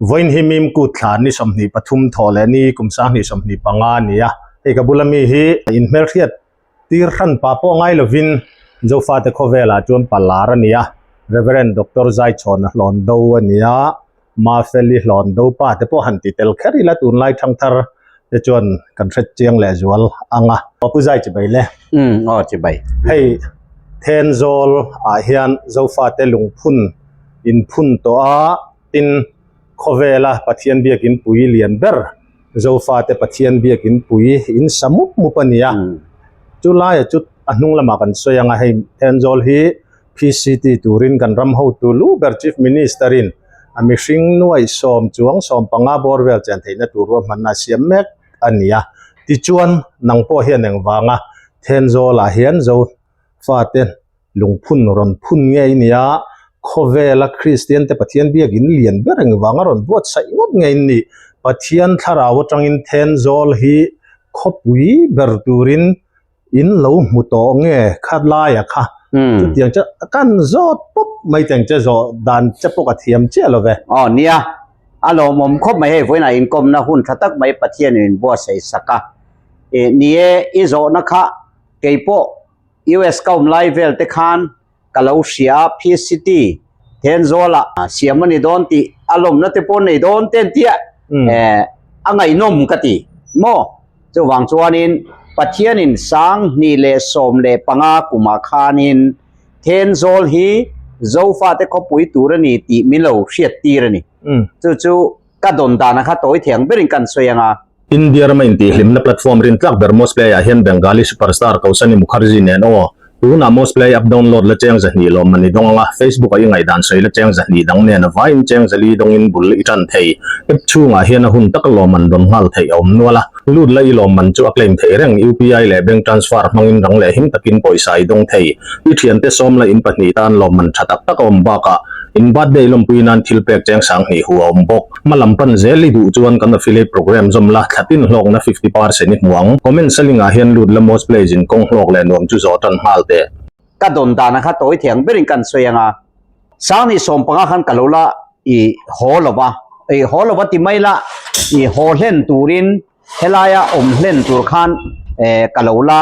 Vawiin hi Mim kut thla ni 23 thawh leh ni kum 2025 a ni a, hei ka bula mi hi inhmelhriat tir hran pa pawh ngai lovin Zofate khawvelah chuan pa lar a ni a, Rev. Doctor Zaichhawna hlawn do a ni a, Mafeli hlawn do pa te pawh han ti tel kher ila tunlai thangthar te chuan kan hre chiang leh zual ang a. Aw Pu Zai chibai le. Umm aw chibai. Hei Thenzawl ah hian Zofate lungphun inphun tawh a. Tin, khawvela Pathian biakin pui lian ber, Zofate Pathian biakin pui in sa mup mup a ni a. Chu laia chu a hnung lamah kan sawi ang a, hei Thenzawl hi PCT turin kan ram hotu lu ber Chief Minister in a mihring nuaih sawm chuang 15 bawr vel chen theihna tur ruahmanna a siam mek a ni a. Tichuan, nang pawh hian engvanga Thenzawlah hian Zofate Lungphun rawn phun ngei nia, khawvela Kristiante Pathian biakin lian ber engvanga rawn buatsaih ngawt ngei ni. Pathian thlarau atangin Thenzawl hi khawpui ber turin in lo hmu tawh nge kha laia kha chutiang che kan zawt pawp mai teng che zawh dan che pawh ka thiam chiah lo ve. Aw nia, a lawmawm khawp mai hei vawiinah inkawmna hun tha tak mai Pathianin min buatsaih sak a. Ni e, i zawhna kha keipawh US ka awm lai vel te khan ka lo hria a, Peace City Thenzawl ah siam a ni dawn tih a lawmna te pawh nei dawn te an tia a ngaihnawm ka ti maw? Chuvang chuanin Pathianin 2015 kumah khanin Thenzawl hi Zofate khawpui tur a ni tih min lo hriat tir a ni. Chu chu Ka dawn dana kha tawi thiang berin kan sawi ang a. India rama intihhlimna platform rintlak ber Mosplay ah hian Bengali superstar Kausani Mukherjee nen aw. Tunah Mosplay app download la cheng 200 lawmman i dawng ang a, Facebook ah i ngaihdan sawi la cheng 200 dang nen a vaiin cheng 4 dawngin bul i tan thei. App chhungah hian a hun taka lawmman dawn nghal theih a awm nual a, lut la i lawmman chu a claim theih reng. UPI leh bank transfer hmangin rang leh him takin pawisa i dawng thei. I thiante sawm la in pahnih tan lawmman tha tak tak a awm bakah In birthday lawmpui nan thil pek cheng 2000 hu a awm bawk. Hma lam pan zel i duh chuan kan affiliate program zawm la, thla tin hlawkna 50% i hmu ang. Comment selling ah hian lut la most plays in kawng hlawk leh nuam chu zawh tan nghal teh. Ka dawn dana kha tawi thiang berin kan sawi ang a, 2015 khan ka lo la i haw lo va, i haw lo va ti mai la, i haw hlen turin helaia awm hlen tur khan ka lo la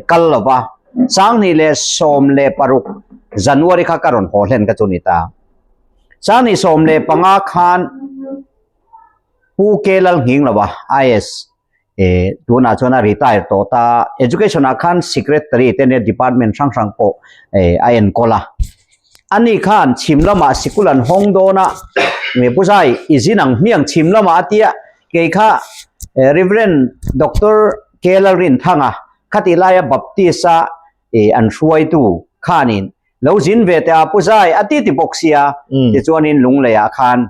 kal lo va, 2016 January kha ka rawn haw hlen ka chu ni ta. 2015 khan Pu K Lalnghing lo va, IS, tunah chuan a retire tawh ta, Education ah khan Secretary te nia department hrang hrang pawh a enkawl a. Ani khan chhim lamah sikul an hawng dawn a, Pu Zai i zin ang hmiang chhim lamah a tia, kei kha Rev. Doctor K Lalrinthanga khatih laia Baptist a an hruaitu khanin lo zin ve teh a Pu Zai a ti ti bawk sia, tichuanin Lungleiah khan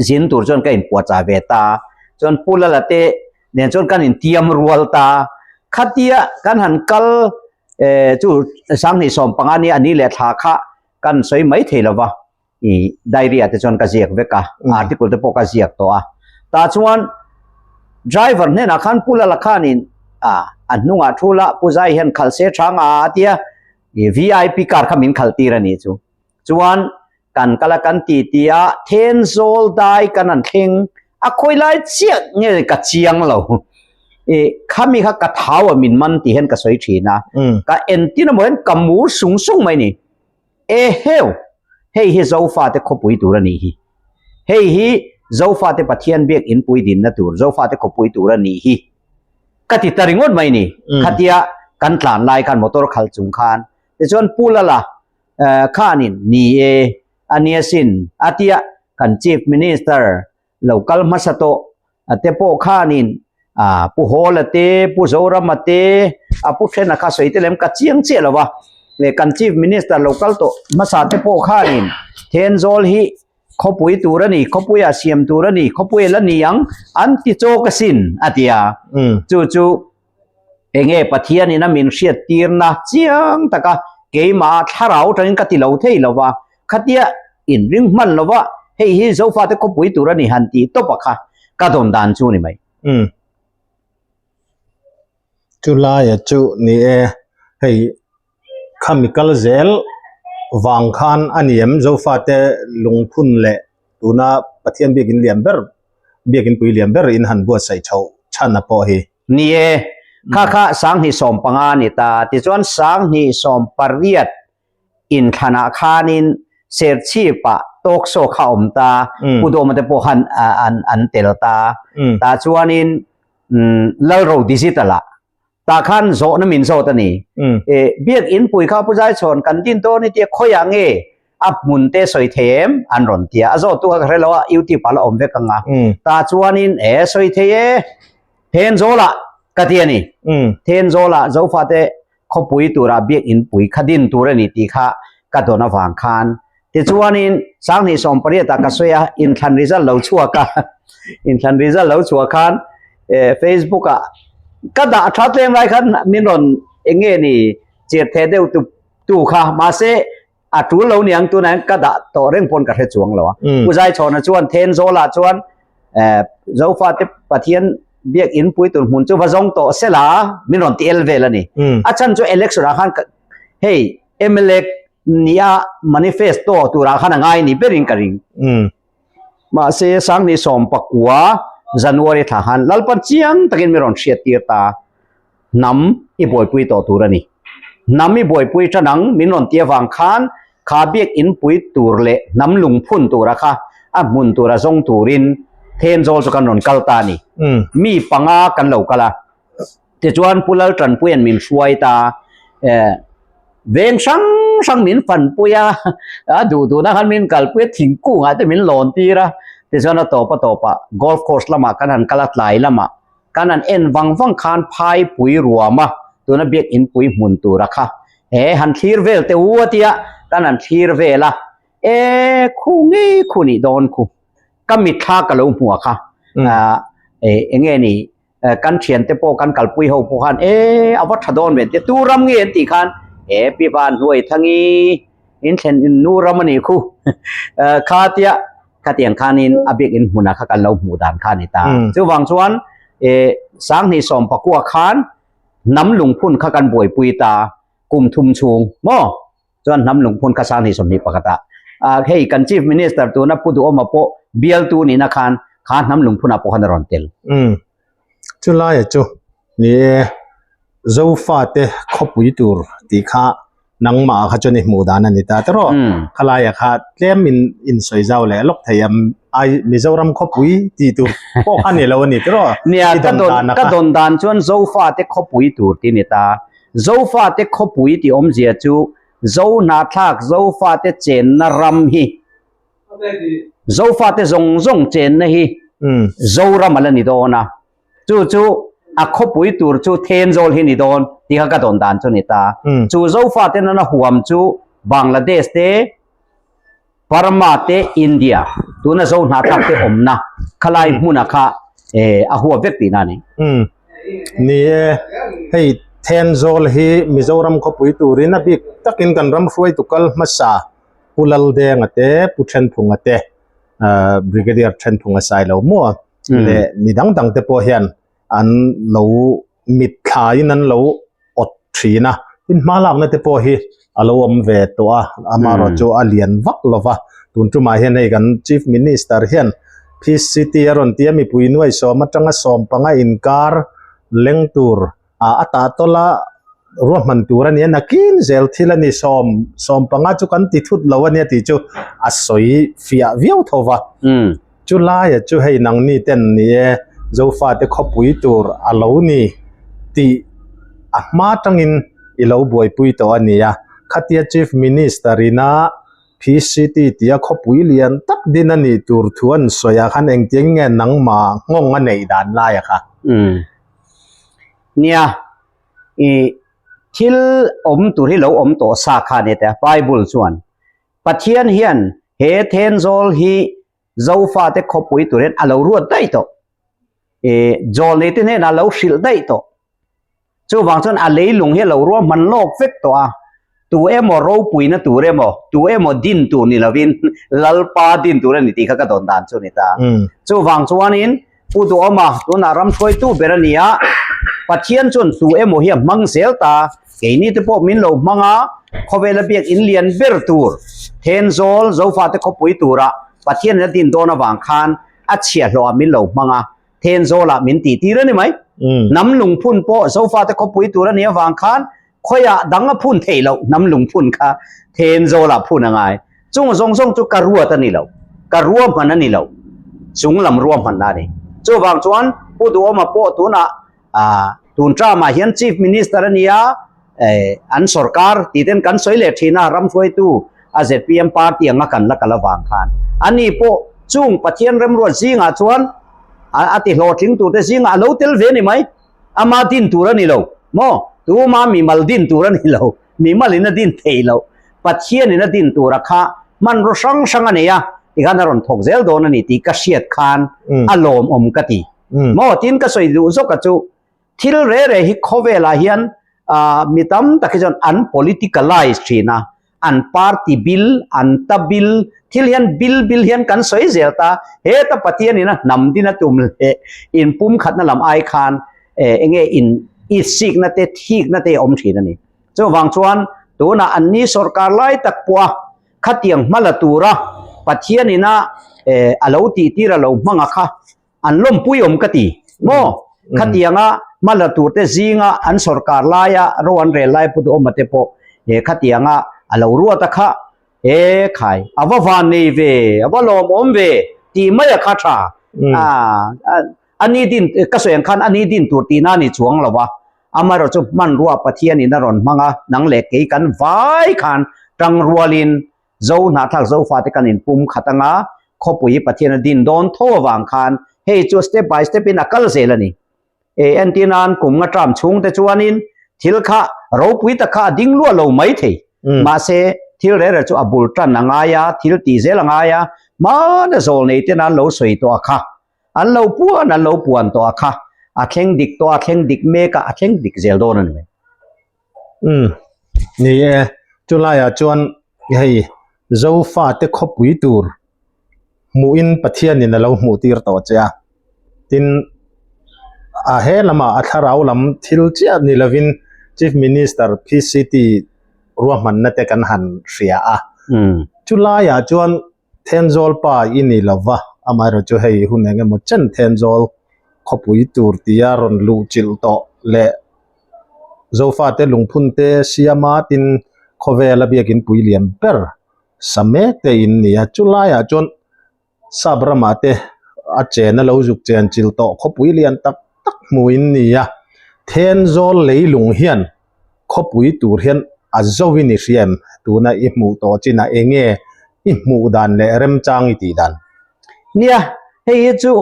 zin tur chuan ka inpuahchah ve ta, chuan Pu Lala te nen chuan kan intiam rual ta, khatia kan han kal chu 2015 ni a ni leh thla kha kan sawi mai thei lo va. I diary ah te chuan ka ziak vek a, article te pawh ka ziak tawh a. Tah chuan driver hnenah khan Pu Lala khanin a a hnungah thu la Pu Zai hian khalh se tha nga a tia i VIP car kha min khalh tir a nih chu. Chuan kan kal a kan ti ti a, Thenzawl dai kan han thleng a khawi lai chiah nge ka chiang lo. I khami kha ka thau a min man tih hian ka sawi thin a, ka entin emaw hian ka mur sung sung mai ni. Eheu! Hei hi Zofate khawpui tur a nih hi. Hei hi Zofate Pathian biak inpui dinna tur, Zofate khawpui tur a nih hi. Ka ti ta ringawt mai ni. Khatia kan tlan lai khan motor khalh chung khan. Tichuan Pu Lala khanin ni e, a nia sin a tia kan Chief Minister lo kal hmasa tawh a te pawh khanin a Pu Hawla te, Pu Zorama te, a Pu Hrena kha sawi te lem ka chiang chiah lo va, leh kan Chief Minister lo kal tawh hmasa te pawh khanin Thenzawl hi khawpui tur a ni, khawpuiah siam tur a ni, khawpui la ni ang an ti chawk asin a ti a, chu chu Enge Pathianin a min hriattirna chiang taka keimah thlarau atangin ka ti lo thei lo va, khatia inring hman lo va, hei hi Zofate khawpui tur a ni han tih tawp a kha ka dawn dan chu ni mai. Umm. Chu laia chu ni e, hei khami kal zel vang khan a ni em Zofate lungphun leh. Tuna Pathian biakin lian ber, biakin pui lian ber in han buatsaih chhoh chhan a pawh hi. Ni e, kha kha 2015 a ni ta. Tichuan 2018 inthlanah khanin Serchhip-ah talk show kha a awm ta, Pu Dawma te pawh khan an tel ta. Tah chuanin Lalro Digital-ah tah khan zawhna min zawt a ni. Biak inpui kha Pu Zaichhawn kan din dawn i tia khawiah nge a hmun te sawi thei em an rawn ti a, a zawttu kha ka hre lo a, YouTube ah la awm vek ang a. Tah chuanin e sawi thei e, Thenzawlah ka ti a ni. Thenzawlah Zofate khawpui tura biakinn pui kha din tur a ni tih kha ka dawn avang khan tichuanin 2018 ah ka sawi a, inthlan result lo chhuak a, inthlan result lo chhuah khan Facebook ah ka dah tha tlem lai khan min rawn eng nge ni chirh theh deuh tu tu kha mahse a tul lo niang tunah hian ka dah tawh reng pawn ka hre chuang lo a. Pu Zaichhawna chuan Thenzawlah chuan Zofate Pathian biak in pui tur hmun chu va zawng tawh sela min rawn ti el vel a ni. A chhan chu election ah khan hei mla nia manifesto turah khan a ngai ni berin ka ring. Mahse 2019 January thla khan Lalpan chiang takin min rawn hriat tir ta. Hnam i buaipui tawh tur a ni. Hnam i buaipui tan ang min rawn ti avang khan kha biak in pui tur leh hnam lungphun tura kha a hmun tura zawng turin Thenzawl chu kan rawn kal ta a ni. Mi panga kan lo kal a. Tichuan Pu Laltanpuia'n min hruai ta a, veng hrang hrang min fanpui a, a duh duhna khan min kalpui a, thingkungah te min lawn tir a. Tichuan a tawp a tawpah golf course lamah kan han kal a, tlai lamah Kan han en vang vang khan phaipui ruama tuna biak inpui hmun tura kha he han thlir vel teh u a tia kan han thlir vel a, e khu ngei khu nih dawn khu ka mitthla ka lo hmu a kha eng nge ni kan thiante pawh kan kalpui ho pawh khan e a va tha dawn ve tia tu ram nge an tih khan e pi van hnuai thangi in thlen in nu ram a nih khu kha tia Khatiang khanin a biakinn hmunah kha kan lo hmuh dan kha a ni ta. Chuvang chuan 2019 khan hnam lungphun kha kan buaipui ta kum thum chhung maw? Chuan hnam lungphun kha 2021 ah hei kan Chief Minister tuna Pu Duhawma pawh bialtu nihna khan kha hnam lungphunah pawh khan a rawn tel. Chulaia chu ni e, Zofate khawpui tur tih kha nangmah kha chuan i hmuh dan a ni ta tawh. Khalaia kha tlem in insawi zau leh lawk thei a, ai Mizoram khawpui tih tur pawh kha ni lo a ni tawh. Nia, ka dawn ka dawn dan chuan Zofate khawpui tur tih a ni ta. Zofate khawpui tih awmzia chu Zohnahthlak Zofate chenna ram hi Zofate zawng zawng chenna hi Zoram a la ni dawn a, chu chu a khawpui tur chu Thenzawl hi ni dawn tih kha ka dawn dan chu ni ta. Chu Zofate nana huam chu Bangladesh te, Burma te, India tuna Zo hnahthlak te awmna khalai hmuna kha a huap vek tihna a ni. Ni e, hei Thenzawl hi Mizoram khawpui turin a bik takin kan ram hruaitu kal hmasa Pu Laldenga te, Pu Thenphunga te, Brigadier Thenphunga Sailo maw leh mi dang dang te pawh hian an lo mitthlaiin an lo awt thin a, tin hma lakna te pawh hi a lo awm ve tawh a, amaherawh chu a lian vak lo va, tun tumah hian hei kan Chief Minister hian Peace City a rawn ti a, mipui nuaisawm atanga sawmpanga inkar leng tur a tah tawlh a, ruahman tur a ni a, nakin zel thil a ni, sawm sawmpanga chu kan ti thut lo a nia tih chu a sawi fiah viau tho va. Chu laia chu hei nangni ten ni e, Zofate khawpui tur a lo ni tih a hma tangin i lo buaipui tawh a ni a, khatia Chief Minister ina PCT tia khawpui lian tak din a nih tur thu an sawi ah khan engtiang nge nangmah nghawng a neih dan laia kha? Nia, i thil awm tur hi lo awm tawh sa kha a ni teh a, Bible chuan Pathian hian he Thenzawl hi Zofate khawpui tur hian a lo ruat daih tawh, i Zawlneite hnenah a lo hrilh daih tawh. Chuvang chuan a leilung hi a lo ruahman lawk vek tawh a, tu emaw ropuina tur emaw, tu emaw din tur ni lovin Lalpa din tur a ni tih kha ka dawn dan chu a ni ta. Chuvang chuanin Pu Duhawma tunah ram hruaitu ber a ni a, Pathian chuan tu emaw hi a hmang zel ta, keini te pawh min lo hmang a, khawvela biak in lian ber tur Thenzawl Zofate khawpui tura. Pathianin a din dawn avang khan a chhiahhlawhah min lo hmang a, Thenzawlah min tih tir a ni mai. Hnam lungphun pawh Zofate khawpui tur a nih avang khan khawiah dang a phun theih loh hnam lungphun kha Thenzawlah phun a ngai. Chung zawng zawng chu ka ruat a ni lo, ka ruahman a ni lo, chung lam ruahmanna a ni. Chuvang chuan Pu Duhawma pawh tunah tun term-ah hian Chief Minister a ni a, an sorkar tih ten kan sawi leh thin a, ram hruaitu a zpm party anga kan la kal avang khan ani pawh chung Pathian remruat zingah chuan a ti hlawhtling turte zingah a lo tel ve a ni mai. Ama din tur a ni lo maw? Tuma mimal din tur a ni lo, mimalin a din thei lo. Pathianin a din tura kha hmanraw hrang hrang a nei a, tikhan a rawn thawk zel dawn a ni tih ka hriat khan a lawmawm ka ti. Maw? Tin ka sawi duh zawka chu Thil re re hi khawvelah hian mi tam tak hi chuan an politicalize thin a, an party bil, an ta bil, thil hian bil bil hian kan sawi zel ta, heta Pathianin a hnam din a tum leh inpumkhatna lam ai khan enge in itsikna te thikna te a awm thin a ni. Chuvang chuan tunah anni sorkar lai tak pawha khatiang hma la tura Pathianin a a lo tihtir a lo hmang a kha An lawmpui awm ka ti maw? Khatianga hmala turte zinga an sorkar laia ro an rel lai Pu Duhawma te pawh he khatianga a lo ruat a kha he khai a va van nei ve, a va lawmawm ve tih mai a kha tha. A ni din ka sawi ang khan a ni din tur tihna a ni chuang lo a, amaherawh chu hmanrua Pathianin a rawn hmang a, nang leh kei kan vai khan tangrualin Zo hnahthlak Zofate kan inpum khat anga khawpui hi Pathian a din dawn tho avang khan hei chu step by step in a kal zel a ni. E entir nan kum nga term chhung te chuanin thil kha ropui tak kha a ding luah lo mai thei. Mahse thil reh reh chu a bul tan a ngai a, thil tih zel a ngai a, hmana zawl nei ten an lo sawi tawh a kha. An lo puan an lo puan tawh a kha. A thleng dik tawh a, a thleng dik mek a, a thleng dik zel dawn a ni mai. Umm ni e, chulaiah chuan hei Zofate khawpui tur hmuhin Pathianin a lo hmuh tir tawh che a, tin a he lamah a thlarau lam thil chiah ni lovin Chief Minister PCT ruahmanna te kan han hria a, chulaiah chuan Thenzawl pa i ni lova, amaherawhchu hei hun eng emaw chen Thenzawl khawpui tur tia rawn luh chilh tawh leh Zofate lungphun te siama tin khawvela biakin pui lian ber sa mek te in ni a, chulaiah chuan sap ramah te a chen a lo zuk chen chilh tawh khawpui lian tak tak hmu in ni a, Thenzawl leilung hian khawpui tur hian a zo in i hria em? Tuna i hmuh tawh chinah eng nge i hmuh dan leh remchang i tih dan? Nia, hei hi chu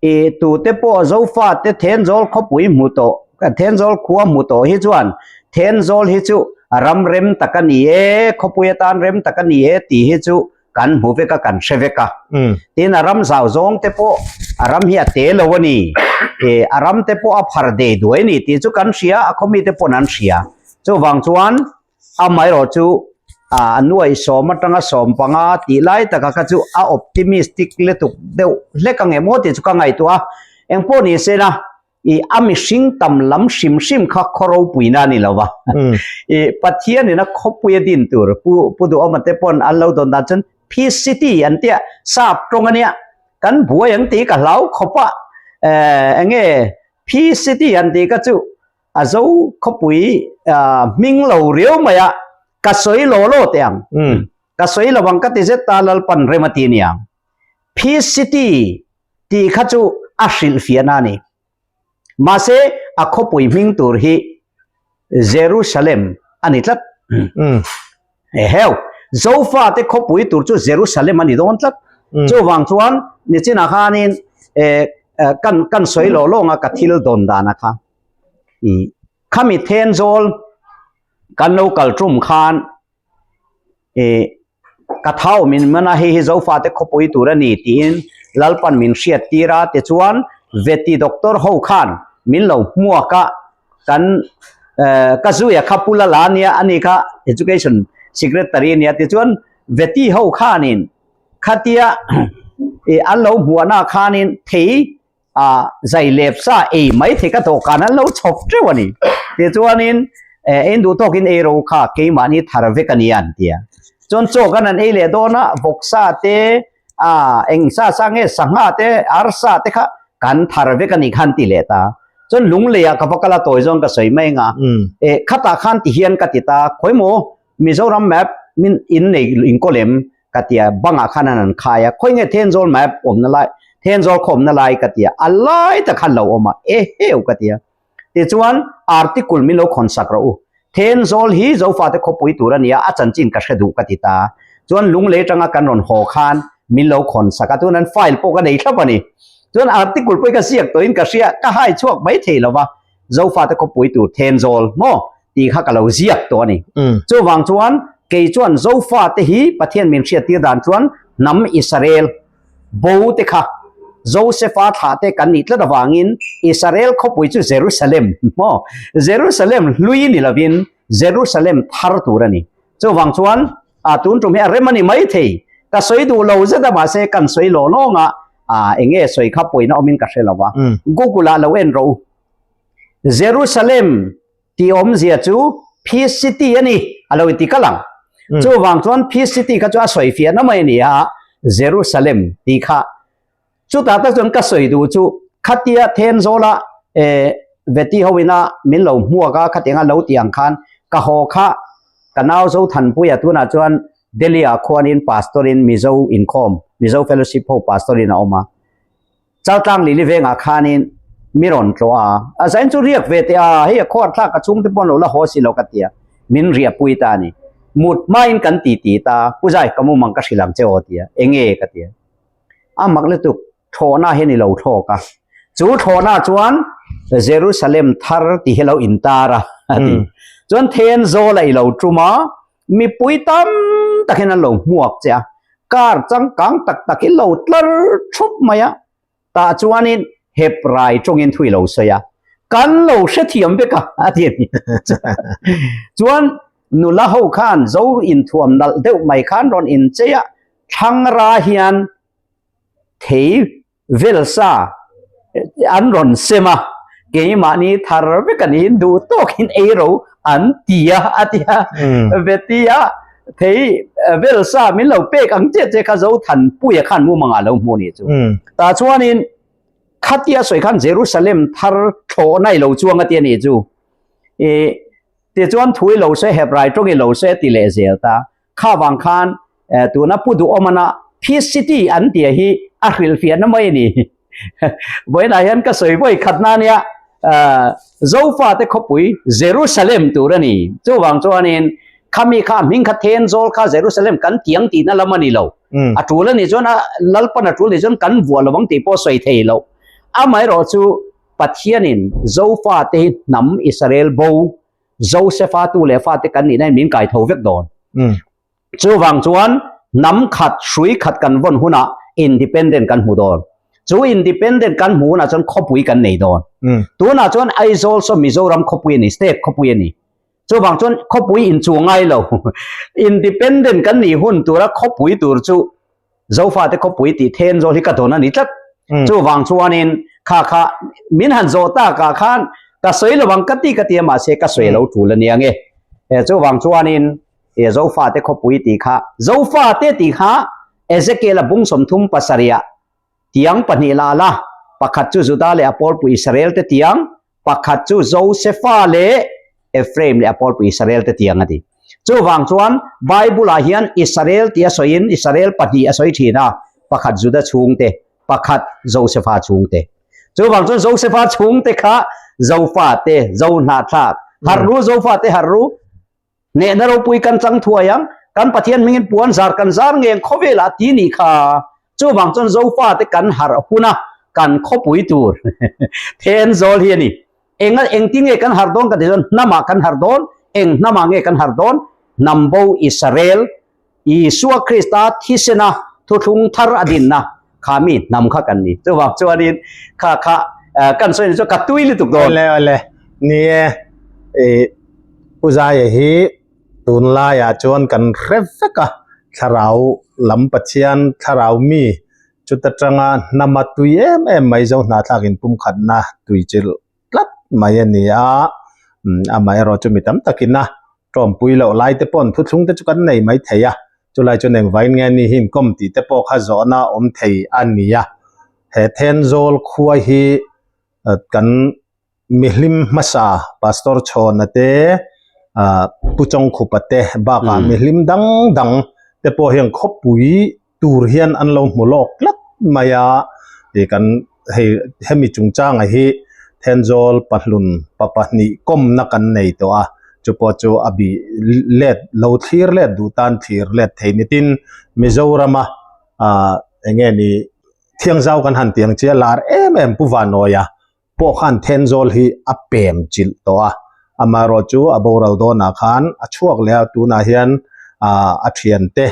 i tute pawh Zofate Thenzawl khawpui hmu tawh, Thenzawl khua hmu tawh hi chuan Thenzawl hi chu ram rem tak a ni e, khawpui atan rem tak a ni e tih hi chu kan hmu vek a, kan hre vek a. Tin, a ram zau zawng te pawh a ram hi a te lo a ni. E, a ram te pawh a phar dei duai a ni tih chu kan hria, a khawmi te pawn an hria. Chuvang chuan amaherawh chu a nuaihsawm atanga sawmpanga tih lai taka kha chu a optimistic lutuk deuh hlek ang em aw tih chu ka ngaihtuah a. Engpawh ni sela, I a mihring tam lam hrim hrim kha khaw ropuina a ni lo va. I Pathianin a khawpui a din tur Pu Pu Duhawma te pawn an lo dawn dan chuan Peace City an tia sap tawng a nia. Kan buai ang tih ka hlau khawp a. Eh enge Peace City an tih kha chu a zo khawpui hming lo riau mai a ka sawi law law teh ang. Ka sawi lo ang ka ti zet ta Lalpan rem a ti aniang. Peace City tih kha chu a hrilhfiahna a ni. Mahse, a khawpui hming tur hi Jerusalem a ni tlat. Eheu, Zofate khawpui tur chu Jerusalem a ni dawn tlat. Chuvang chuan nichinah khanin kan kan sawi lawh lawnga ka thil dawn dana kha khami Thenzawl kan lo kal tum khan eh ka thau min man a hei hi Zofate khawpui tur a ni tiin Lalpan min hriat tir a tichuan Veti doctor ho khan min lo hmuak a kan eh ka zuia kha Pu Lala ania ani kha education secretary ania tichuan Veti ho khanin khatia eh an lo hmuahna khanin thei a zai lep sa ei mai thei ka dawhkan an lo chhawp teuh a ni. Tichuanin eh in duh tawkin ei ro kha keimahni thar vek a ni an ti a. Chuan chaw kan han ei leh dawn a, vawksa te, ah eng sa sa nge sangha te, arsa te kha kan thar vek a nih kha an ti leh ta. Chuan lunglei ah ka va kal a tawi zawng ka sawi mai anga, eh khatah khan ti hian ka ti ta, khawimaw Mizoram map min in nei inkawl em ka ti a, bangah khan an han khai a, khawi nge Thenzawl map awmna lai, Thenzawl khaw awmna lai ka ti a, a lai tak khan lo awm a, eheu ka ti a. Tichuan article min lo khawn sak rawh u, Thenzawl hi Zofate khawpui tur a nia, a chanchin ka hre duh ka ti ta. Chuan lunglei atanga kan rawn haw khan min lo khawn sak a, tun an file pawh ka nei thlap a ni. Chuan article pawh hi ka ziak tawhin ka hria, ka hai chhuak mai thei lo va, Zofate khawpui tur Thenzawl maw tih kha ka lo ziak tawh a ni. Chuvang chuan kei chuan Zofate hi Pathian min hriattir dan chuan hnam Israel bo te kha Josefa thlah te kan nih tlat avangin Israel khawpui chu Jerusalem maw Jerusalem hlui ni lovin Jerusalem thar tur a ni. Chuvang chuan a tun tum hi a rem a ni mai thei. Ka sawi duh lo zet a mahse kan sawi lawng lawng a, a eng nge sawi kha pawina awmin ka hre lo va. Google ah lo en rawh u. Jerusalem tih awmzia chu Peace City a ni a lo inti kal ang. Chuvang chuan Peace City kha chu a sawi fiahna mai a ni a, Jerusalem tih kha. Chutah tak chuan ka sawi duh chu khatia Thenzawla eh Veti ho ina min lo hmuak a, khatianga lo tih ang khan ka haw kha ka nau Zothanpuia tunah chuan Delhi ah khuanin Pastor in Mizo inkhawm, Mizo Fellowship ho Pastor in a awm a. Chaltlang Lili vengah khanin mi rawn tlawh a, a zain chu riak ve teh a, hei a khuar thlak ka chhungte pawh an lo la haw si lo ka ti a, min riahpui ta a ni. Mut hmain kan ti ti ta, Pu Zai ka mumang ka hrilh ang che aw ti a, enge ka ti a. A mak lutuk, thlawhna hian i lo thlawk a, chu thlawhna chuan Jerusalem thar tih hi a lo intar a, a ti. Chuan Thenzawl a i lo tum a, mipui tam tak hian an lo hmuak che a, car changkang tak tak hi lo tlar thup mai a, tah chuanin Hebrai tawngin thu i lo sawi a, kan lo hrethiam vek a, a ti a ni. Chuan nula ho khan zo inthuam nalh deuh mai khan rawn inchei a, thlangra hian thei Velsa an rawn sem a, keimahni thar vek a niin duh tawkin ei ro an ti a, a ti a. Vetia thei Velsa min lo pek ang chiah che kha Zothanpuia khan mumangah a lo hmu a nih chu. Tah chuanin khatia sawi khan Jerusalem thar thlawhna i lo chuang a ti a nih chu. Ih tichuan thu i lo se Hebrai tawng i lo se ti leh zel ta. Kha vang khan tuna Pu Duhawmana Peace City an tia hi a hrilhfiahna mai a ni. Vawiinah hian ka sawi vawi khatna a nia, Zofate khawpui Jerusalem tur a ni. Chuvang chuanin khami kha a hming kha Thenzawl kha Jerusalem kan tiang tihna lam a ni lo. A tul a nih chuan a Lalpan a tul nih chuan kan vuah lovang tih pawh sawi thei lo. Amaherawh chu Pathianin Zofate hi hnam Israel bo Josefa tu leh fate kan nihna in min kai tho vek dawn. Chuvang chuan hnam khat, hrui khat kan vawn hunah independent kan hmu dawn. Chu independent kan hmu hunah chuan khawpui kan nei dawn. Tunah chuan Aizawl saw Mizoram khawpui a ni, state khawpui a ni. Chuvang chuan khawpui inchuh ngai lo. Independent kan nih hun tura khawpui tur chu Zofate khawpui tih Thenzawl hi ka dawn a ni tlat. Chuvang chuanin kha kha min han zawh takah khan ka sawi lo ang ka ti ka ti a mahse ka sawi lo tul a nia nge. Chuvang chuanin Zofate khawpui tih kha Zofate tih kha Ezekiel-a bung 37 ah tiang pahnih la la, pakhat chu Juda leh a pawlpui Israel te tiang, Pakhat chu Josefa leh Ephraim leh a pawlpui Israel te tiang a ti. Chuvang chuan Bible-ah hian Israel tih a sawiin Israel pahnih a sawi thin a, pakhat Juda chhungte, pakhat Josefa chhungte. Chuvang chuan Josefa chhungte kha Zofate, Zohnahthlak, Harru Zofate Harru, Hnehna ropui kan chang thuai ang, kan Pathian hmingin puan zar kan zar ngeng khawvelah ti nih kha. Chuvang chuan Zofate kan harh hun a, kan khawpui tur Thenzawl hi a ni. Eng engtin nge kan harh dawn kan tih chuan hnamah kan harh dawn, eng hnamah nge kan harh dawn? Hnam bo Israel Isua Krista thisena thuthlung thar a dinna kha mi hnam kha kan ni. Chuvang chuanin kha kha kan sawi ni chu ka tui lutuk dawn. Awle awle ni e i Pu Zaia hi tunlaiah chuan kan hre vek a, thlarau lam Pathian thlarau mi chuta tanga hnama tui em em mai zo hnahthlak inpumkhatna tuichilh tlat mai a ni a, amaherawhchu mi tam takin a tawmpui loh lai te paw'n thuthlung te chu kan nei mai thei a. Chulai chuan engvain nge ni hi inkawm tih te pawh kha zawhna awm thei a ni a. He Thenzawl khua hi kan mihlim hmasa Pastor Chhawna te ah Pu Chawngkhupa te bakah mihlim dang dang te pawh hian khawpui tur hian an lo hmu lawk tlat mai a ih kan hei hemi chungchanga hi Thenzawl pahlun pa pahnih kawmna kan nei tawh a chupawh chu a bih let lo thlir let duh tan thlir let thei nitin Mizorama ah eng nge ni Thiangzau kan han tiang che a lar em em Pu Vanawia pawh khan Thenzawl hi a pem chilh tawh a, amaherawh chu a boral dawnah khan a chhuak leh a, tunah hian ah a thiante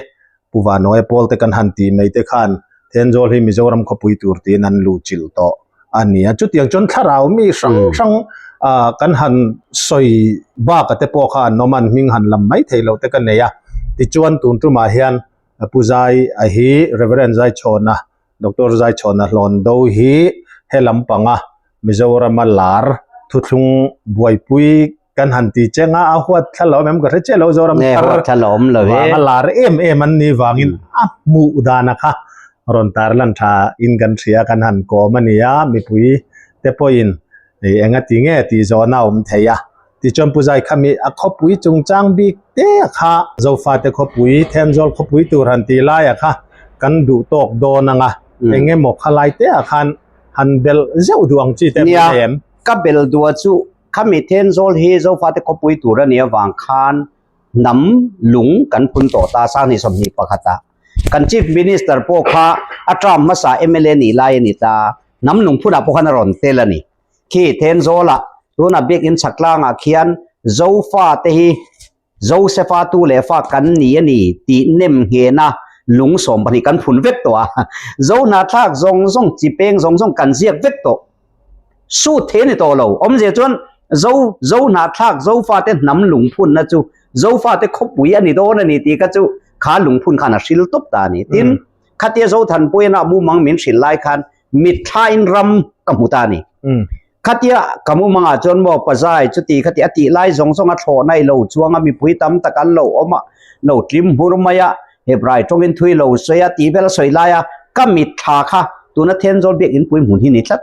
Pu Vanawia pawl te kan han tih mai te khan Thenzawl hi Mizoram khawpui tur tiin an luh chilh tawh a ni a. Chutiang chuan thlarau mi hrang hrang ah kan han sawi baka te pawh kha an awm a, an hming han lam mai thei loh te ka nei a, tichuan tun tumah hian Pu Zai a hi Reverend Zaichhawna Doctor Zaichhawna hlawn do hi he lampanga Mizorama lar thuthlung buaipui kan han ti cheng a, a huat thla lo em ka hre chiah lo Zoram thar vanga lar em em an nih vangin a hmuh dana kha rawn tarlan tha in kan hria kan han kawm a ni a, mipui te pawhin enga ti nge tih zawhna a awm thei a. Tichuan Pu Zai Khami a khawpui chungchang bik te kha Zofate khawpui, Thenzawl khawpui tur han tih laiah kha kan duh tawk dawn ang a, eng emaw kha lai te ah khan han belh zeuh duh ang chi te Nia, ka belh duh a chu khami Thenzawl hi Zofate khawpui tur a nih avang khan hnam lung kan phun tawh ta 2021 ah. Kan Chief Minister pawh kha a term hmasa mla nih lai a ni ta, hnam lung phunah pawh khan a rawn tel a ni. Khi Thenzawlah tunah biakinn chhak tlangah khian Zofa te hi Josefa tu leh fa kan ni a ni tih nem nghena lung 12 kan phun vek tawh a. Zo hnahthlak zawng zawng chi peng zawng zawng kan ziak vek tawh. Sut thei a ni tawh lo. Awmzia chuan Zo Zo hnahthlak Zofa te hnam lungphunna chu Zofa te khawpui a ni dawn a ni tih kha chu kha lungphun khan a hril tawp ta a ni. Tin, khatia Zothanpuiana mumang min hrilh lai khan Mitthlain ram ka hmu ta a ni. Khatia ka mumangah chuan maw pazai chuti khati a tih lai zawng zawng a thlawhna i lo chuang a, mipui tam tak an lo awm a, lo tlim hmur mai a, Hebrai tawngin thui lo sawi a tih vel a sawi lai a, ka mitthla kha tuna Thenzawl biakinn pui hmun hi ni tlat.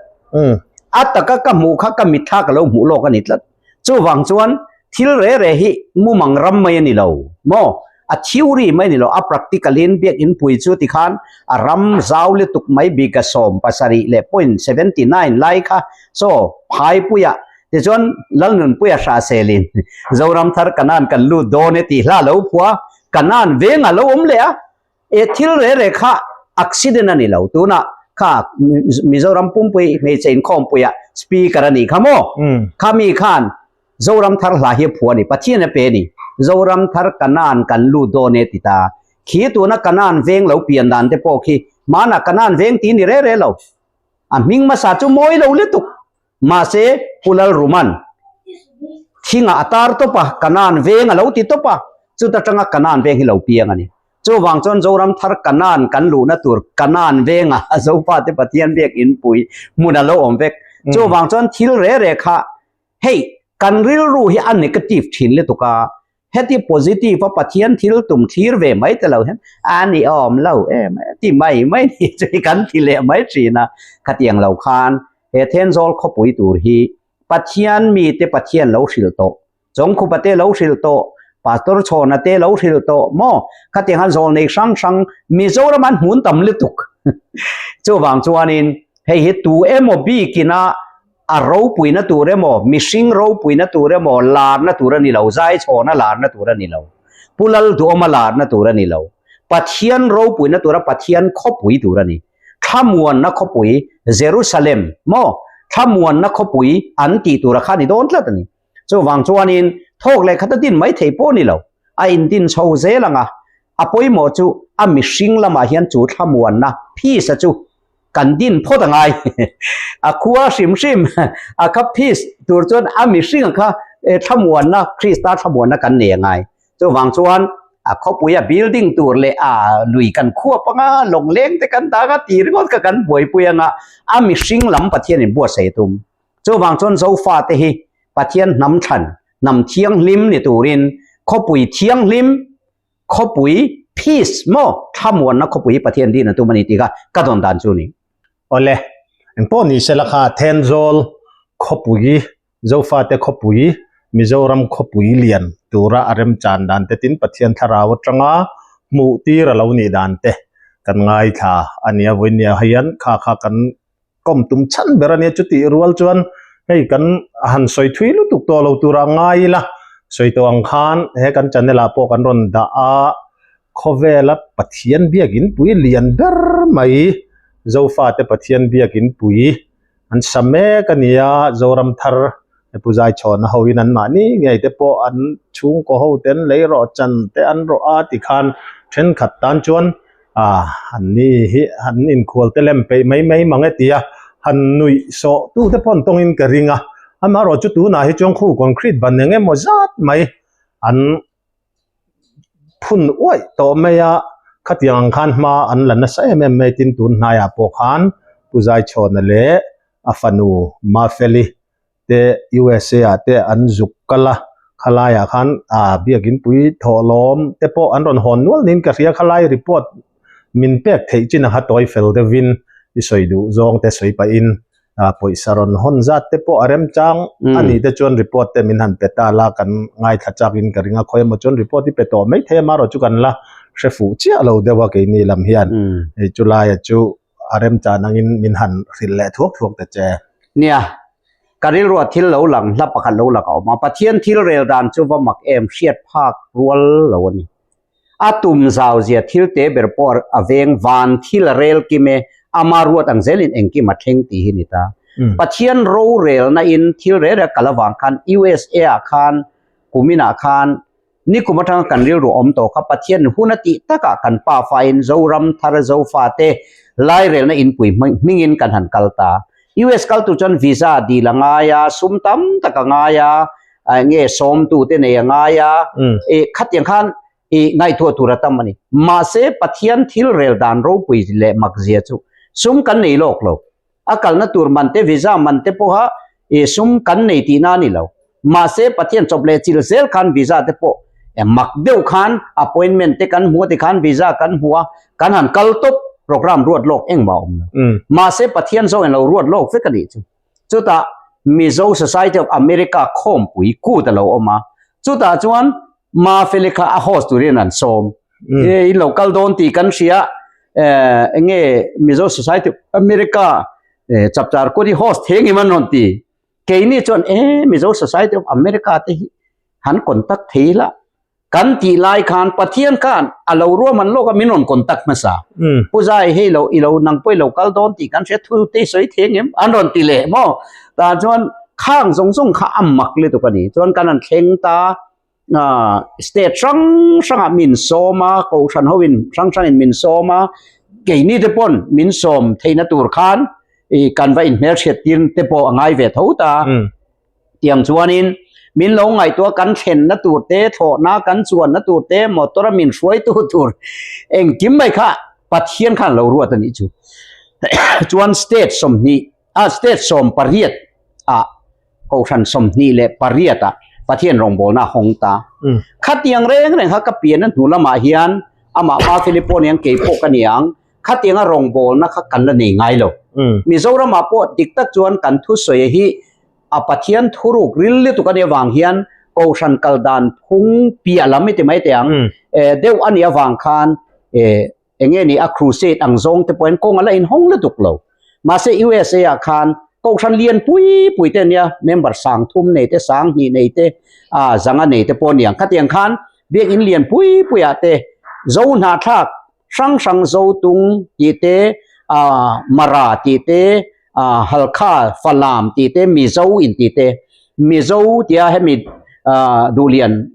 A taka ka hmuh kha ka mitthla ka lo hmuh lawk a ni tlat. Chuvang chuan thil re re hi mumang ram mai a ni lo maw? A theory mai a ni lo, a practical in biakinn pui chu tikhan a ram zau lutuk mai bika 70 leh point 79 lai kha saw phaipuia tichuan Lalnunpuia Hrahselin Zoramthar Kanan kan lut dawn e tih hla lo phua Kanan veng a lo awm leh a. E thil re re kha accident a ni lo tunah kha Mizoram pumpui hmeichhe inkhawmpuiah speaker a nih kha maw? Kha mi khan Zoram thar hla hi a phuah a ni, Pathian a pe a ni. Zoram thar Kanaan kan lut dawn e ti ta. Khi tuna Kanaan veng lo pian dan te pawh khi hmanah Kanaan veng ti ni re re lo. A hming hmasa chu mawi lo lutuk. Mahse Pu Lalruman thingah a tar tawp a, Kanaan veng a lo ti tawp a, chuta tanga Kanaan veng hi lo piang a ni. Chuvang chuan Zoram thar Kanaan kan luhna tur Kanaan venga Zofate Pathian biak inpui hmun a lo awm vek. Chuvang chuan thil re re kha hei kan rilru hi a negative thin lutuk a, heti positive a Pathian thil tum thlir ve mai te lo hian a ni awm lo em ti mai mai ni chu hi kan ti leh mai thin a. Khatiang lo khan he Thenzawl khawpui tur hi Pathian mite Pathian lo hrilh tawh Chawngkhupa te lo hrilh tawh, Pastor Chhawna te lo hrilh tawh maw? Khatiang han zawl nei hrang hrang Mizoram an hmun tam lutuk. Chuvang chuanin hei hi tu emaw bikina a ropuina tur emaw, mihring ropuina tur emaw larna tur a ni lo, Zai Chhawna larna tur a ni lo, Pu Lalduhawma larna tur a ni lo, Pathian ropuina tura Pathian khawpui tur a ni. Thlamuanna khawpui Jerusalem maw? Thlamuanna khawpui an tih tura kha a ni dawn tlat a ni. Chuvang chuanin thawk leh khat a din mai thei pawh ni lo, a indin chho zel ang a, a pawimawh chu a mihring lamah hian chu thlamuanna, peace, a chu kan din phawt a ngai. A khua hrim hrim a kha peace tur chuan a mihring a kha thlamuanna, Krista thlamuanna kan nei a ngai. Chuvang chuan a khawpui a building tur leh a lui kan khuap anga lawngleng te kan dah anga ti ringawt kha kan buaipui anga a mihring lam Pathianin buatsaih a tum. Chuvang chuan Zofate hi Pathian hnam thlan, hnam thianghlim ni turin khawpui thianghlim, khawpui Peace maw thlamuanna khawpui hi Pathian din a tum a ni tih kha ka dawn dan chu a ni. Awle, engpawh ni sela kha Thenzawl khawpui, Zofate khawpui, Mizoram khawpui lian tura a remchan dan te tin Pathian thlarau atanga hmuh tir a lo nih dan te kan ngaithla a nia. Vawinia hian kha kha kan kawm tum chhan ber a nia. Chutih rual chuan hei kan han sawi thui lutuk tawh lo tura ngai ila sawi tawh ang khan he kan channel ah pawh kan rawn dah a. Khawvela Pathian biakin pui lian ber mai Zofate Pathian biakin pui an sa mek a ni a, Zoram thar Pu Zaichhawna hoin an mahni ngei te pawh an chhungkaw ho te an lei rawh chan te an rawh a tikhan thenkhat tan chuan ah an ni hi an inkhual te lem peih mai mai mang e tia han nuih sawh tu te pawh an tawngin ka ring a, amaherawhchu tunah hi chuan khu concrete ban eng emaw zat mai an phun uaih tawh mai a, khatiang ang khan hma an la nasa em em mai tin tun hnaiah pawh khan Pu Zaichhawna leh a fanu Mafeli te USA ah te an zuk kal a, khalaiah khan ah biakin pui thawhlawm te pawh an rawn hawn nual niin ka hria, khalai report min pek theih chin ang kha tawi fel deuhin i sawi duh zawng te sawi pahin ah pawisa rawn hawn zat te pawh a remchang a nih te chuan report te min han pe ta la kan ngaithla chak in ka ring a khawi emaw chuan report hi pe tawh mai thei a marawh chu kan la hre fuh chiah lo deuh a keini lam hian hei chu laia chu a remchan angin min han hrilh leh thuak thuak ta che. Nia, ka rilruah thil lo lang hla pakhat lo lang a awm a, Pathian thil rel dan chu va mak em hriat phak rual lo a ni. A tum zau zia thil te ber pawh a veng van thil a rel kim e, ama ruat ang zelin engkim a thleng tih hi ni ta. Pathian rorelna in thil rel rel kal avang khan USA ah khan kumin ah khan nikum atanga kan rilru awm tawh kha Pathian hun a tih takah kan pafa in Zoram thar Zofa te lairelna inpui hmingin kan han kal ta. US kal tur chuan visa dil a ngai a, sum tam tak a ngai a, nge sawmtu te nei a ngai a, i khatiang khan i ngaihtuah tur a tam a ni. Mahse Pathian thil rel dan ropui leh mak zia chu sum kan nei lawk lo. A kalna tur man te visa man te pawha i sum kan nei tihna a ni lo. Mahse Pathian chawp leh chil zel khan visa te pawh mak deuh khan appointment te kan hmu a tikhan visa kan hmu a, kan han kal tawp program ruat lawk engmah a awm lo. Mahse Pathian zawngin lo ruat lawk vek a nih chu. Chutah Mizo Society of America khawmpui kut a lo awm a, chutah chuan Mafeli kha a host turin an sawm. E in lo kal dawn tih kan hria, eh enge Mizo Society of America chapchar kut hi host thei engkim an rawn ti. Keini chuan e Mizo Society of America te hi han contact thei la, Kan tih lai khan Pathian khan a lo ruahman lawk a min rawn contact hmasa. Pu Zai hei lo i lo nang pawh i lo kal dawn tih kan hria thu te i sawi thei ang em? An rawn ti leh maw? Tah chuan khang zawng zawng kha a mak lutuk a ni. Chuan kan han thleng ta state hrang hrangah min sawm a, kohhran hoin hrang hrangin min sawm a, keini te pawn min sawm theihna tur khan i kan va inhmelhriat tir te pawh a ngai ve tho ta. Tiang chuanin min lo ngaihtuah kan thlenna tur te, thlawhna kan chuanna tur te, motor a min hruaitu tur engkim mai kha Pathian khan lo ruat a nih chu. Chuan state 20 a state 18 ah kohhran 28 ah Pathian rawngbawlna a hawng ta. Khatiang reng reng kha ka pian a hnu lamah hian amah Mafeli pawh aniang kei pawh ka niang khatianga rawngbawlna kha kan la nei ngai lo. Mizoramah pawh dik tak chuan kan thusawi hi a Pathian thuruk ril lutuk a nih avang hian Kohhran kal dan phung piah lam i ti mai teh ang deuh a nih avang khan eng nge ni a crusade ang zawng te pawhin kawng a la inhawng lutuk lo. Mahse USA ah khan Kohhran lian pui pui te ania member 3000 nei te 2000 nei te 500 nei te pawh a ni ang. Khatiang khan biakinn lian pui pui ah te zo hnahthlak hrang hrang Zotung tih te Mara tih te Halkha, Falam tih te, Mizo in tih te, Mizo tia hemi Duhlian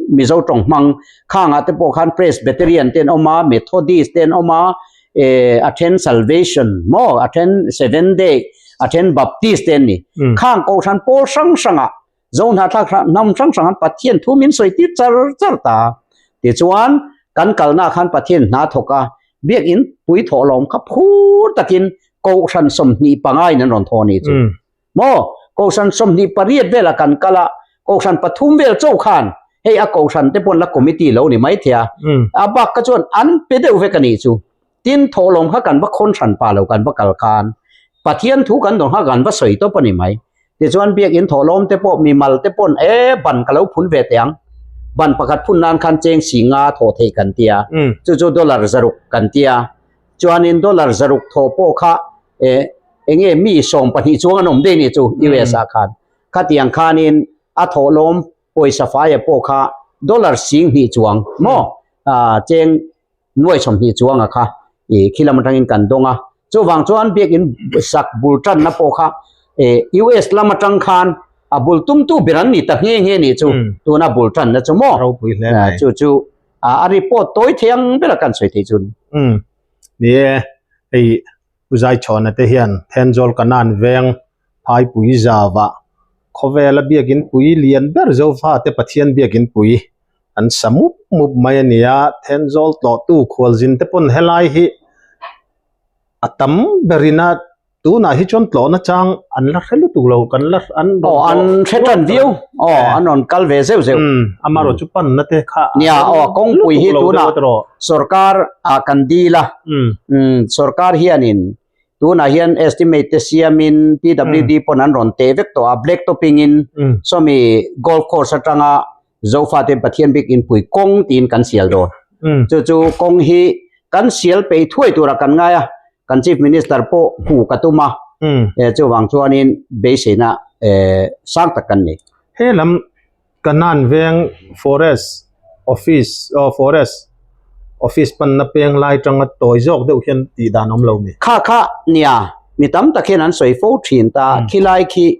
Mizo tawng hmang khangah te pawh khan Presbyterian te an awm a, Methodist te an awm a, a then Salvation maw, a then Seventh Day, a then Baptist te an ni. Khang Kohhran pawl hrang hrangah Zo hnahthlak hnam hrang hrang han Pathian thu min sawi tir char char ta. Tichuan, kan kalnaah khan Pathian hna thawk a, biakinn pui thawhlawm kha phur takin Kohhran 25 in an rawn thaw a nih chu. Maw? Kohhran 28 velah kan kal a, Kohhran pathum vel chauh khan. Hei a kohhran te pawn la committee lo ni mai thei a. A bak kha chuan an pe deuh vek a nih chu. Tin, thawhlawm kha kan va khawn hran pah lo kan va kal khan Pathian thu kan dawn kha kan va sawi tawp a ni mai. Tichuan biakin thawhlawm te pawh mimal te pawn e ban ka lo phun ve teh ang. Ban pakhat phun nan khan cheng si nga thawh theih kan tia. Chu chu dollar zaruk kan tia. Chuanin dollar zaruk thawh pawh kha e enge mi 12 chuang an awm daih nih chu US ah khan. Khatiang khanin a thawhlawm pawisa faia pawh kha dollar 20 chuang maw cheng nuai 20 chuanga kha i khi lam atangin kan dawng a. Chuvang chuan biakin sak bul tanna pawh kha US lam atang khan a bul tumtu ber an ni ta nghe nghe nih chu tuna bul tanna chu maw. Ropui hle mai. Chu chu a report tawi thei ang bera kan sawi thei chu ni. Umm ni e, hei Pu Zaichhawna te hian Thenzawl Kanan veng Phaipui zava khawvela biakin pui lian ber Zofa te Pathian biakin pui an sa mup mup mai a ni a, Thenzawl tlawhtu khualzin te pawn helai hi a tam berin a tunah hi chuan tlawhna chang an la hre lutuk lo kan la an rawn an hre tan viau aw an rawn kal ve zeuh zeuh amarawh chu panna te kha nia aw kawngpui hi tunah sorkar ah kan dil a sorkar hianin Tunah hian estimate te siamin PWD pawn an rawn teh vek tawh a, black topping in sawmi golf course atanga Zofa te Pathian bik inpui kawng tiin kan sial dawn. Chu chu kawng hi kan sial peih thuai tura kan ngai a, kan Chief Minister pawh hmuh ka tum a, chuvang chuanin beiseina sang tak kan nei. He lam Kanan veng forest office aw forest office panna peng lai tanga tawi zawk deuh hian tih dan awm lo mi. Kha kha nia mi tam tak hian an sawi fo thin ta khilai khi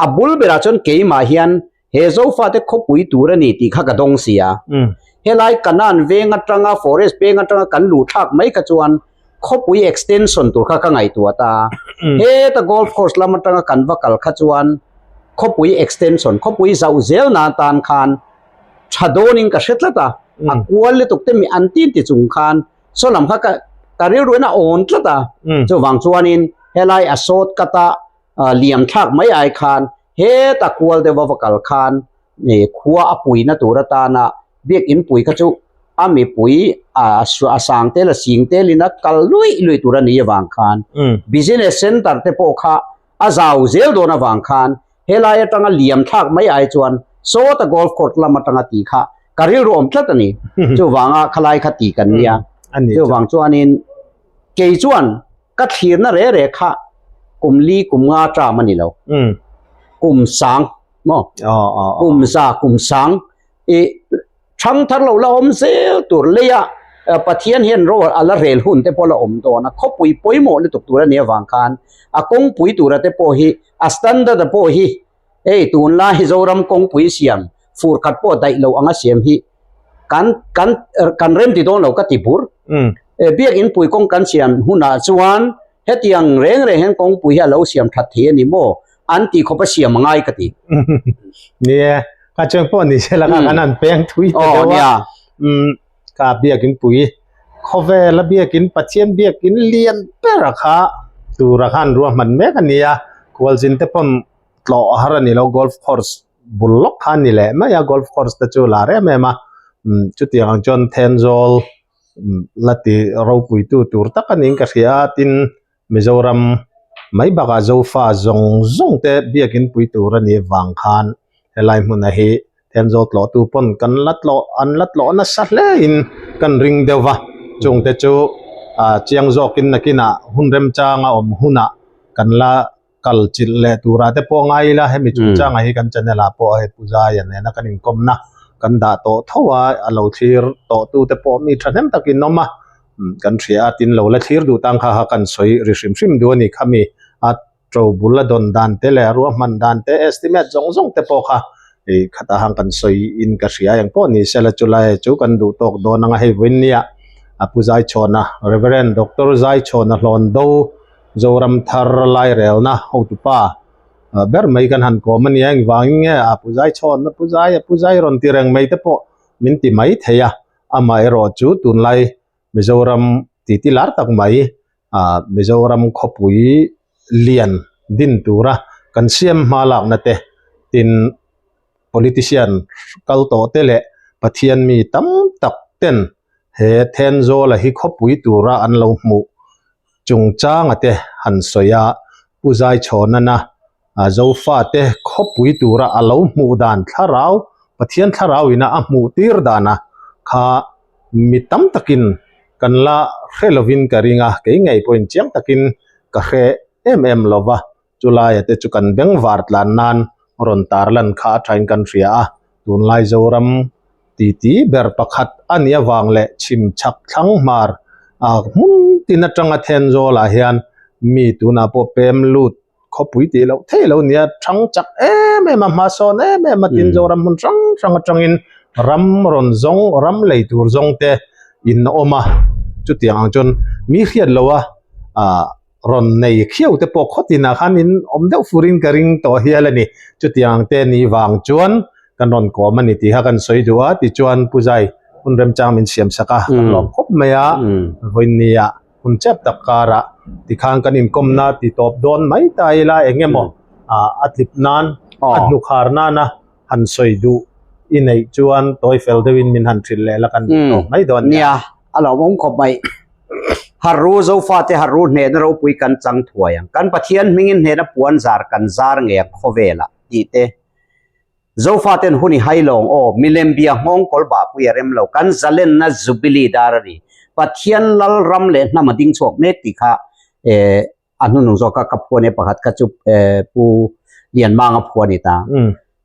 a bul berah chuan keimah hian he Zofate khawpui tur a ni tih kha ka dawng si a. Helai Kanan veng atanga forest peng atanga kan luh thlak mai kha chuan khawpui extension tur kha ka ngaihtuah ta. Heta golf course lam atanga kan va kal kha chuan khawpui extension, khawpui zauh zel nan tan khan tha dawnin ka hre tlat a, a kual lutuk te mi an tin ti chung khan saw lam kha ka ka rilruin a awn tlat a. Chuvang chuanin helai a short cut a liam thlak mai ai khan heta kual deuha va kal khan khua a puina tur atana biak inpui kha chu a mipui a sang tel a sing telin a kal luih luih tur a ni avang khan business center te pawh kha a zau zel dawn avang khan helai atanga liam thlak mai ai chuan sawta golf court lam atanga tih kha ka rilru awm tlat a ni. Chuvanga khalai kha tih kan nia. Chuvang chuanin kei chuan ka thlirna re re kha kum li kum nga term a ni lo. Kum sang maw? Kum za kum sang i thang thar lo la awm zel tur leia Pathian hian ro a la rel hun te pawh la awm dawn a, khawpui pawimawh lutuk tur a nih avang khan a kawngpui tura te pawh hi a standard a pawh hi hei tunlai Zoram kawngpui siam fur khat pawh daih loh anga siam hi kan kan kan rem ti dawn lo ka ti bur. Biakin pui kawng kan siam hunah chuan hetiang reng reng hian kawngpui hi a lo siam that thei a ni maw? An tih khawp a siam a ngai ka ti. Nia, ka chuan pawh ni se la kha kan han peng thui ta deuh a. Ka biakin pui khawvel a biakin Pathian biakin lian ber a kha tura khan ruahman mek a ni a, khualzin te pawn tlawh a har a ni lo golf course bul lawk kha a ni leh mai a, golf course te chu lar em em a, chutiang ang chuan Thenzawl la ti ropui tu tur tak a niin ka hria a, tin Mizoram mai bakah Zofa zawng zawng te biakin pui tur a nih vang khan helai hmuna hi Thenzawl tlawhtu pawn kan la tlawh an la tlawh nasa hle in kan ring deuh va, chungte chu chiang zawkin nakinah hun remchanga awm hunah kan la kal chilh leh turah te pawh ngai ila hemi chungchangah hi kan channel ah pawh hei Pu Zaia nena kan inkawmna kan dah tawh tho a, a lo thlir tawh tu te pawh mi thahnem takin awm a, kan hria a tin lo la thlir duh tang kha kha kan sawi ri hrim hrim duh a ni khami a to bul a dawn dan te leh a ruahman dan te estimate zawng zawng te pawh kha ih khatah hang kan sawi in ka hria eng pawh ni sela chulai chu kan duh tawk dawn anga hei vawiin nia a Pu Zaichhawna Reverend Doctor Zaichhawna hlawn do Zoram thar lairelna hotupa ber mai kan han kawm a nia engvangin nge a Pu Zaichhawna Pu Zai a Pu Zai rawn ti reng mai te pawh min ti mai thei a amaherawh chu tunlai Mizoram titi lar tak mai ah Mizoram khawpui lian din tura kan siam hma lakna te tin. Politician kal tawh te leh Pathian mi tam tak ten he Thenzawl-a hi khawpui tura an lo hmuh chungchanga te han sawi a, Pu Zaichhawnana Zofate khawpui tura a lo hmuh dan thlarau, Pathian thlarau ina a hmuh tir dana kha mi tam takin kan la hre lovin ka ring a, kei ngei pawhin chiang takin ka hre em em lova. Chulaia te chu kan bengvar tlan nan rawn tarlan kha a thain kan hria a, tunlai Zoram titi ber pakhat a nih avang leh chhim chhak thlang hmar a hmun tin atanga Thenzawl-ah hian mi tunah pawh pem lut khawpui tih loh theih lo nia thang chak em em a, hmasawn em em a tin Zoram hmun hrang hrang atangin ram rawn zawng ram lei tur zawng te in awm a, chutiang ang chuan mi hriat loh a ah. rawn nei khiau te pawh khaw tinah khan in awm deuh furin ka ring tawh hial a ni. Chutiang te ni vang chuan kan rawn kawm a ni tih kha kan sawi duh a, tichuan Pu Zai hun remchang min siam sak a, kan lawm khawp mai a, vawiinnia hun chep tak karah tikhan kan inkawmna ti tawp dawn mai ta ila eng emaw a tlip nan a hnukhar nana han sawi duh i neih chuan tawi fel deuhin min han hrilh leh la kan duh tawk mai dawn nia. Nia, a lawmawm khawp mai. Harru Zofate harru hnehna ropui kan chang thuai ang. Kan Pathian hmingin hnehna puan zar kan zar ngei ang khawvelah tih te. Zofaten hun i hai lawng aw, milem bia nghawng kawl bahpui a rem lo, kan zalenna Jubilee dar a ni. Pathian lal ram leh hnam a ding chhuak mek tih kha eh a hnunung zawk a ka phuan e pakhat kha chu eh Pu Lianmanga phuan a ni ta.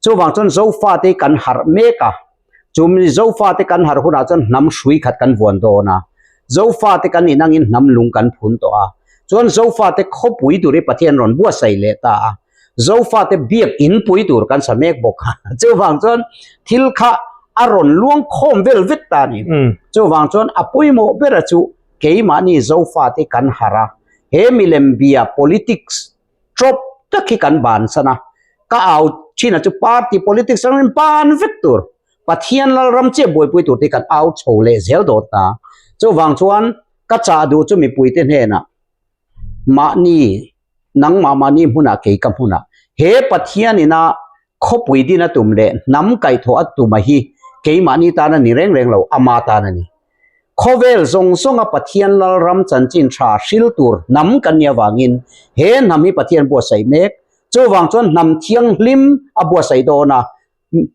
Chuvang chuan Zofate kan harh mek a, chumi Zofate kan harh hunah chuan hnam hrui khat kan vuan dawn a, Zofate kan inangin hnam lung kan phun tawh a, chuan Zofate khawpui tur hi Pathian rawn buatsaih leh ta a, Zofate biak in pui tur kan sa mek bawk a, chuvang chuan thil kha a rawn luang khawm vel vek ta a ni. Chuvang chuan a pawimawh bera chu keimahni Zofate kan harh a, he milem bia politics trawp tak hi kan bansan a, ka au thin a chu party politics atangin ban vek tur, Pathian Lalram chiah buaipui tur te hi kan au chho leh zel dawt ta. Chuvang chuan ka chah duh chu mipuite hnenah mahni nangmah mahni hmunah kei ka hmunah he Pathian ina khawpui din a tum leh hnam kaihthawh a tum a hi keimahni tan a ni reng reng lo, ama tan a ni. Khawvel zawng zawnga Pathian Lalram chanchin tha hril tur hnam kan nih avangin he hnam hi Pathian buatsaih mek. Chuvang chuan hnam thianghlim a buatsaih dawn a,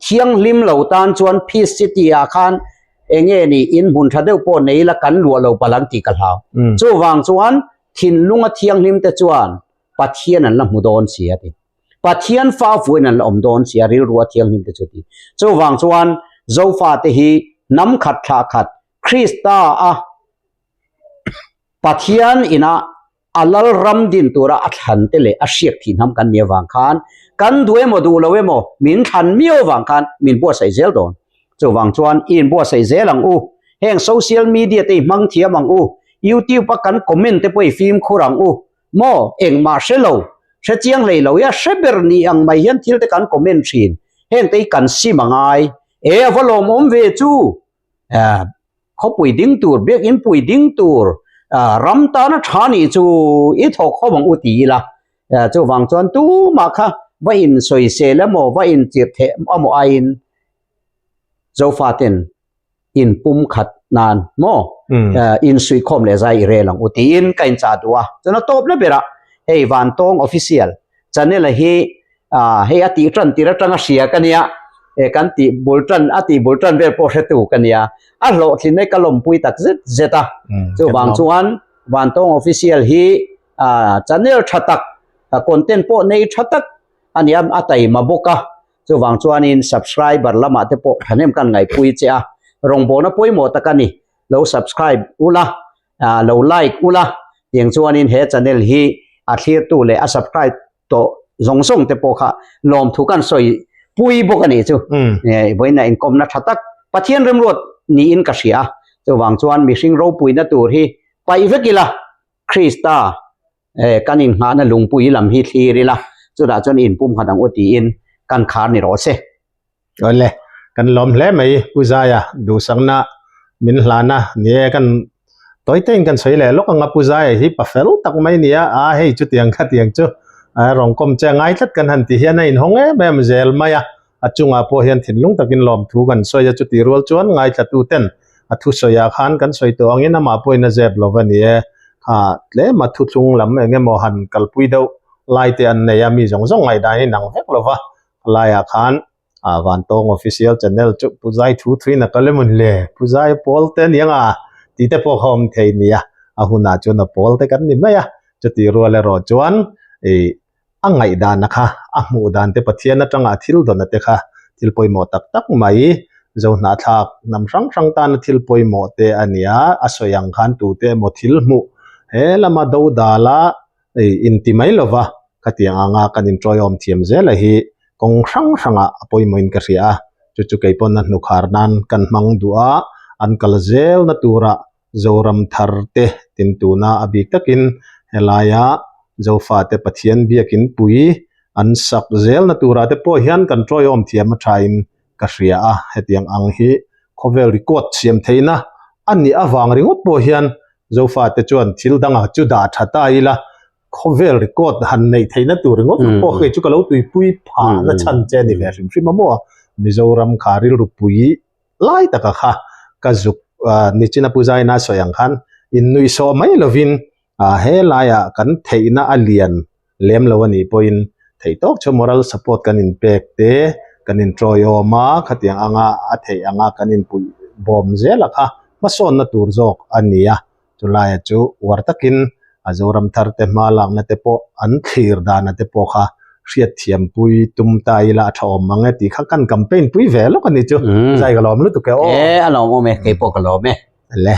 thianghlim lo tan chuan Peace City ah khan enge ni in hmun tha deuh pawh nei ila kan luah lo palh ang tih ka hlau. Chuvang chuan thinlunga thianghlim te chuan Pathian an la hmu dawn si a ti. Pathian fa vuain an la awm dawn si a, rilru a thianghlim te chu ti. Chuvang chuan Zofa te hi hnam khat thlah khat Krista a Pathian ina a lal ram din tura a thlan te leh a hriak thih hnam kan nih avang khan kan duh emaw duh lo emaw min thlan miau avang khan min buatsaih zel dawn. Chuvang chuan i inbuatsaih zel ang u. Heng social media te i hmang thiam ang u. YouTube a kan comment te pawh i fimkhur ang u. Maw, engmah hre lo, hre chiang hlei lo i a hre ber ni ang mai hian thil te kan comment thin, heng te hi kan sim a ngai. E, a va lawmawm ve chu! Eh, khawpui ding tur, biakinn pui ding tur, ah, ram tana tha nih chu i thawk khawm ang u ti ila. Eh, chuvang chuan tumah kha va insawisel emaw, va inchirh theh emaw aiin Zofaten in pum khat nan maw in suihkhawm leh zai i rel ang u tiin ka inchah duh a. Chuan a tawpna berah hei Vantawng Official channel a hi hei a tih tan tir atanga hria ka nia kan tih bul tan a tih bul tan vel pawh hretu ka nia a hlawhtlin mai ka lawmpui tak zet zet a. Chuvang chuan Vantawng Official hi channel tha tak content pawh nei tha tak a nia a taima bawk a. Chuvang chuanin subscriber lamah te pawh thahnem kan ngaihpui che a, rawngbawlna pawimawh tak a ni. Lo subscribe ula, lo like ula, tiang chuanin he channel hi a thlirtu leh a subscribe tawh zawng zawng te pawh kha lawmthu kan sawi pui bawk a nih chu. Vawiin inkawmna tha tak Pathian remruat niin ka hria a, chuvang chuan mihring ropuina tur hi paih vek ila, Krista Eh, kan innghahna lungpui lam hi thlir ila, chutah chuan inpum khat ang u tiin kan khar ni rawh se. Awle, kan lawm hle mai Pu Zaia, duhsakna min hlan a, ni e, kan tawi tein kan sawi leh lawk ang a, Pu Zaia hi pa fel tak mai ni a, a hei chutiang khatiang chu a rawn kawm che ngai tlat kan han ti hian a inhawng em em zel mai a. A chungah pawh hian thinlung takin lawmthu kan sawi a, chutih rual chuan ngaithlatu ten a thusawi ah khan kan sawi tawh angin amah pawhin a zep lo va ni e. Kha tlema thuthlung lam eng emaw han kalpui deuh lai te an nei a, mi zawng zawng ngaihdan hi nang vek lo va, khalaiah khan ah Vantawng Official Channel chu Pu Zai thu thuin a kal emaw le, Pu Zai pawl te aniang a tih te pawh kha awm thei nia, a hunah chuan a pawl te kan ni mai a, chutih rual erawh chuan ih a ngaihdan a kha, a hmuh dan te Pathian atanga a thil dawn a te kha thil pawimawh tak tak mai, Zohnahthlak hnam hrang hrang tana thil pawimawh te a nia, a sawi ang khan tute emaw thil hmuh he lama dodala ih inti mai lova khatiang anga kan inṭawiawm thiam zel a hi kawng hrang hrangah a pawimawhin ka hria a, chu chu kei pawn a hnukhar nan kan hmang duh a, an kal zelna tura Zoram thar te tin tuna a bik takin helaia Zofate Pathian biakin pui an sak zelna turah te pawh hian kan ṭawiawm thiam a ṭhain ka hria a, hetiang ang hi khawvel record siam theihna a nih avang ringawt pawh hian Zofate chuan thil dangah chu dah tha ta ila, khawvel record han neih theihna tur ringawt pawh kei chu ka lo tuipui phah na chhan che a ni ve hrim hrim a maw? Mizoram kha rilru pui lai taka kha ka zuk nichin a Puzaina sawi ang khan innuihsawh mai lovin he laiah kan theihna a lian lem lo a nih pawhin theih tawk chu moral support kan inpek te kan inṭawiawm a, khatiang anga a theih anga kan inpuih bawm zel a kha hmasawnna tur zawk a ni a, chulaiah chu uar takin a Zoram thar te hma lakna te pawh an thlir dana te pawh kha hriatthiampui tum ta ila a tha awm mang e tih kha kan campaign pui ve lawk a ni chu, zai ka lawm lutuk e aw. E a lawm awm e, kei pawh ka lawm e. Le.